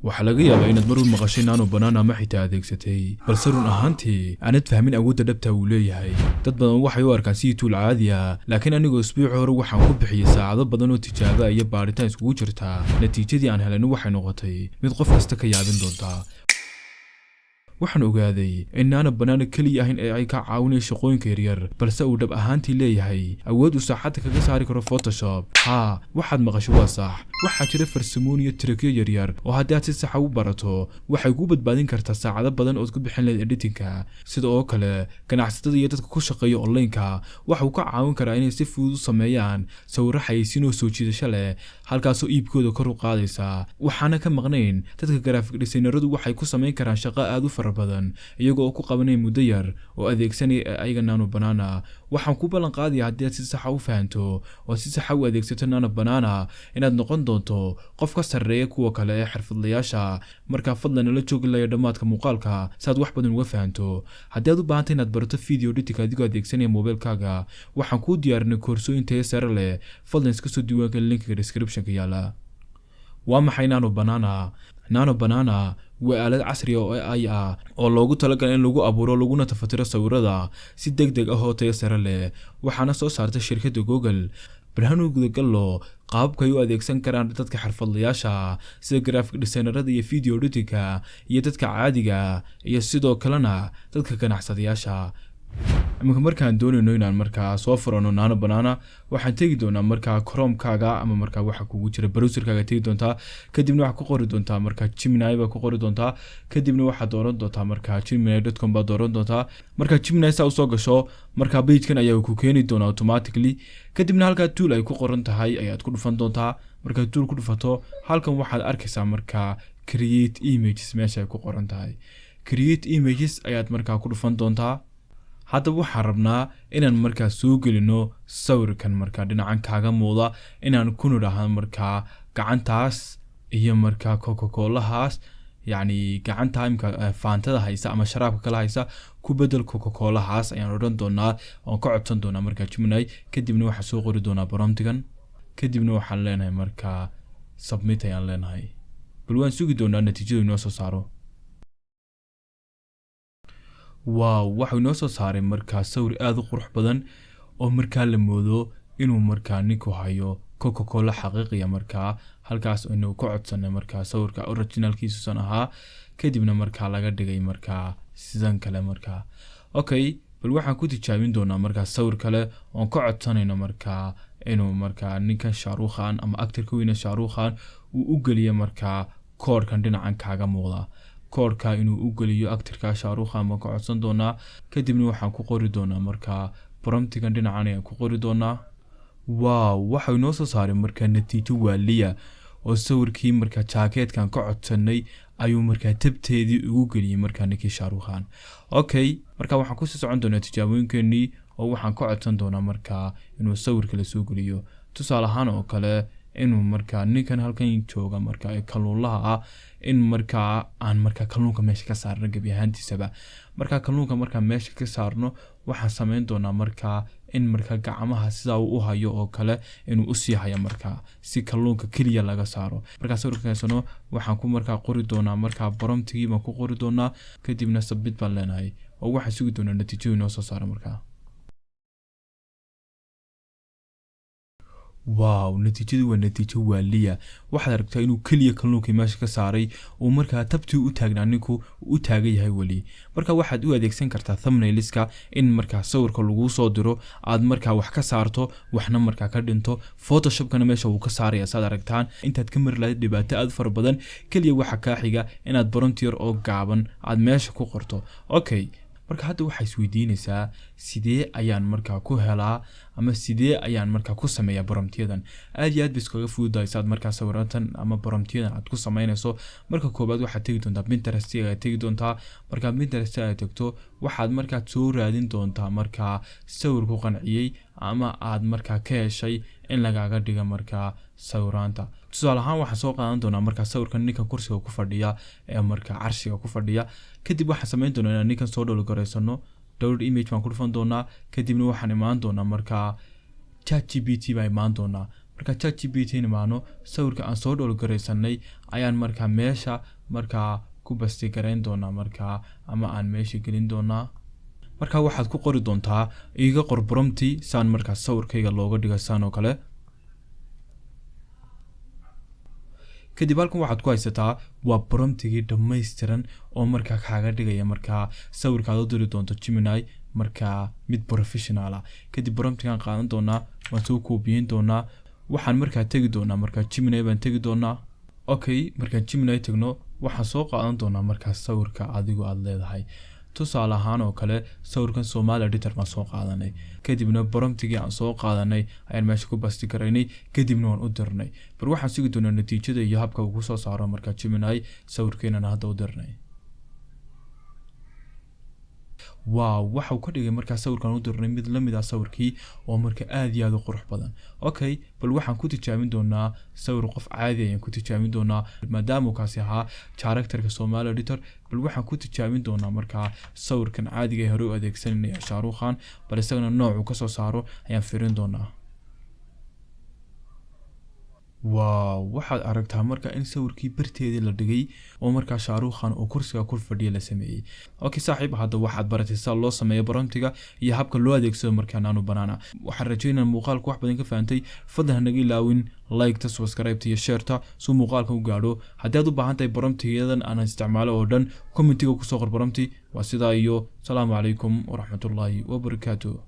Waxaa laga yaabaa inaad mar u maqashay Nano Banana ama xitaa adeegsatay, balse run ahaantii aanad fahmin awoodda dhabta uu leeyahay. Dad badan waxay u arkaan sidii tool caadi ah, laakiin anigoo isbuuci hore waxaan ku bixiyey saacado badan oo tijaabo iyo baadhitaan iskugu jirta. Natiijadii aan helayna waxay noqotay mid qof kasta ka yaabin doonta. Waxaan ogaaday in Nano Banana keliya ahayn ee ay ka caawinayo shaqooyinka yaryar, balse uu dhab ahaantii leeyahay awood uu saaxadda kaga saari karo Photoshop. Haa, waxaad maqasho waa sax. Waxaa jira farsamooyin iyo trickyo yaryar oo haddii aad si saxa u barato, waxay kuu badbaadin kartaa saacado badan ood ku bixin lahayd editingka. Sida oo kale, ganacsatada iyo dadka ku shaqeeya online-ka waxa uu ka caawin karaa inay si fudud u sameeyaan sawirro xayeysiin oo soo jiidasho leh, halkaasoo iibkooda kor u qaadaysa. Waxaana ka maqnayn dadka graphic designeradu, waxay ku samayn karaan shaqo aad u fara badan iyaga oo ku qabanaya muddo yar oo adeegsanaya ayaga Nano Banana. Waxaan ku ballan qaadaya, haddii aad si saxa u fahanto oo si saxa u adeegsato Nano Banana, inaad noqon doonto qof ka sarreeya kuwa kale ee xirfadlayaasha. Markaa fadlan nala joogi laya dhammaadka muuqaalka si aad wax badan uga fahanto. Haddii aad u baahantay inaad barato video editing adigoo adeegsanaya mobilkaaga, waxaan kuu diyaarinay koorsooyin tayo sare leh. Fadlan iska soo diiwaanka linkiga descriptionka yaala. Waa maxay Nano Banana? Nano Banana waa aalad casri ah oo AI ah oo loogu talagalay in lagu abuuro laguna tafatiro sawirada si deg deg ah oo tayo sare leh, waxaana soo saartay shirkadda Google. Barhanu gudagallo qaababka ay u adeegsan karaan dadka xirfadlayaasha sida graphic designerada iyo video editingka iyo dadka caadiga iyo sidoo kalena dadka ganacsadayaasha. Iminka markaan doonayno inaan markaa soo furano Nano Banana, waxaan tegi doonaa markaa Chromekaaga ama markaa waxa kugu jira browserkaaga tegi doontaa. Kadibna waxaad ku qori doontaa markaa Gemini baa ku qori doontaa. Kadibna waxaad dooran doontaa markaa gemini.com baad dooran doontaa. Markaa Gemini saa usoo gasho, markaa pagekan ayaa ku keeni doonaa automatically. Kadibna halkaa tool ay ku qoran tahay ayaad ku dhufan doontaa. Markaad tool ku dhufato, halkan waxaad arkaysaa markaa create images meesha ay ku qoran tahay. Create images ayaad markaa ku dhufan doontaa. Haddaba waxaan rabnaa inaan markaa soo gelino sawirkan markaa dhinacan kaaga muuqda, inaan ku nidhaahno markaa gacantaas iyo markaa Coca-Colahaas, yacni gacanta imka Fantada haysa ama sharaabka kala haysa, ku bedel Coca-Colahaas ayaan odhan doonaa oon ka codsan doonaa markaa Gemini. Kadibna waxaan soo qori doonaa promptigan. Kadibna waxaan leenahay markaa submit ayaan leenahay. Bal waan sugi doonaa natiijadu inoo soo saaro. Wow, waxuu inoo soo saaray markaa sawir aada u qurux badan oo markaa la moodo inuu markaa ninku hayo Coca Cola xaqiiqiya. Markaa halkaas aynu ka codsanay markaa sawirka originalkiisusan ahaa, kadibna markaa laga dhigay markaa sidan kale markaa. Okay, bal waxaan ku tijaabin doonaa markaa sawir kale oon ka codsanayno markaa inuu markaa ninkan Shahrukh Khan ama actorka weyne Shahrukh Khan uu u geliyo markaa koodhkan dhinacan kaaga muuqda. Koodhka inuu u geliyo actorka Shahrukh Khan baan ka codsan doonaa. Kadibna waxaan ku qori doonaa markaa promptigan dhinacan ayaan ku qori doonaa. Wow, waxau inoo soo saaray markaa natiijo waaliya oo sawirkii markaa jaakeetkan ka codsanay ayuu markaa tabteedii ugu geliyey markaa ninkii Shahrukh Khan. Okay, marka waxaan kusii socon doonaa tijaabooyinkeenii oo waxaan ka codsan doonaa markaa inuu sawirka la soo geliyo. Tusaale ahaan oo kale, inuu markaa ninkan halkan jooga markaa ee kalluunlaha ah, in markaa aan markaa kalluunka meesha ka saarno gebi ahaantiisaba. Markaa kalluunka markaa meesha ka saarno, waxaan sameyn doonaa markaa in markaa gacmaha sidaa uu u hayo oo kale inuu usii hayo, markaa si kalluunka keliya laga saaro. Markaa sawirka kaysano, waxaan ku markaa qori doonaa markaa promptigii baan ku qori doonaa. Kadibna submit baan leenahay oo waxaan sugi doonaa natiijadu inoo soo saaro markaa. Wow, natiijadu waa natiijo waaliya. Waxaad aragtaa inuu keliya kalluunkii meesha ka saaray, uu markaa tabtii u taagnaa ninku u taagan yahay weli. Marka waxaad u adeegsan kartaa thumbnailska in markaa sawirka laguu soo diro aad markaa wax ka saarto, waxna markaa ka dhinto. Photoshopkana meesha wuu ka saaraya, saad aragtaan. Intaad ka mari lahayd dhibaato aad fara badan, keliya waxa kaa xiga inaad prompt yar oo gaaban aad meesha ku qorto. Okay, marka hadda waxaa isweydiinaysaa, sidee ayaan markaa ku helaa ama sidee ayaan markaa ku sameeyaa promptyadan? Aad iyo aad bay iskaga fududahay saad markaa sawiratan ama promptyadan aad ku sameynayso. Marka koobaad waxaad tegi doontaa Pinterest ayaad tegi doontaa. Markaa Pinterest aad tagto, waxaad markaa soo raadin doontaa markaa sawir ku qanciyey ama aad markaa ka heshay in lagaaga dhiga markaa sawiraanta. Tusaale ahaan, waxaan soo qaadan doonaa markaa sawirkan ninkan kursiga ku fadhiya ee markaa carshiga ku fadhiya. Kadib waxaan sameyn doonaa inaan ninkan soo download garaysano. Download image baan ku dhufan doonaa. Kadibna waxaan imaan doonaa markaa ChatGPT baa imaan doonaa. Markaa ChatGPT nimaano, sawirka aan soo download garaysanay ayaan markaa meesha markaa ku paste garayn doonaa markaa, ama aan meesha gelin doonaa. Markaa waxaad ku qori doontaa: "Iiga qor prompt saan markaa sawirkayga looga dhigo saan oo kale." Kadib halkan waxaad ku haysataa waa promptigii dhammaystiran oo markaa kaaga dhigaya markaa sawirkaad u diri doonto Gemini markaa mid professional ah. Kadib promptigaan qaadan doonaa, waan soo koobiyeyn doonaa, waxaan markaa tegi doonaa markaa Gemini baan tegi doonaa. Okay, markaan Gemini tagno, waxaan soo qaadan doonaa markaa sawirka adigu aad leedahay. Tusaale ahaan oo kale, sawirkan Somali Editor baan soo qaadanay. Kadibna promptigii aan soo qaadanay ayaan meesha ku paste garaynay, kadibna waan u dirnay. Bal waxaan sugi doonaa natiijada iyo habka uu kusoo saaro markaa Gemini sawirkeenana hadda u dirnay. Wow, waxa uu ka dhigay markaa sawirkan u dirnay mid lamid ah sawirkii oo marka aad iyo aad u qurux badan. Okay, bal waxaan ku tijaabin doonaa sawir qof caadi ayaan ku tijaabin doonaa, maadaama uu kaasi ahaa characterka Somali Editor. Bal waxaan ku tijaabin doonaa markaa sawirkan caadiga ee hore u adeegsanaya Shahrukh Khan. Bal isagana noocuu kasoo saaro ayaan fiirin doonaa. Wow, waxaad aragtaa marka in sawirkii barteedii la dhigay oo markaa Shahrukh Khan oo kursiga ku fadhiya la sameeyey. Okay saaxiib, hadda waxaad baratay sida loo sameeyo promptiga iyo habka loo adeegsado markaa Nano Banana. Waxaan rajeynaya muuqaalka wax badan ka fahantay. Fadlan hanaga ilaawin like-ta, subscribe-ta iyo share-ta si muuqaalka u gaadho. Haddii aad u baahan tahay promptigadan aan isticmaalo oo dhan, commentiga kusoo qor prompt. Waa sidaa iyo salaamu calaykum waraxmatullaahi wabarakaatu.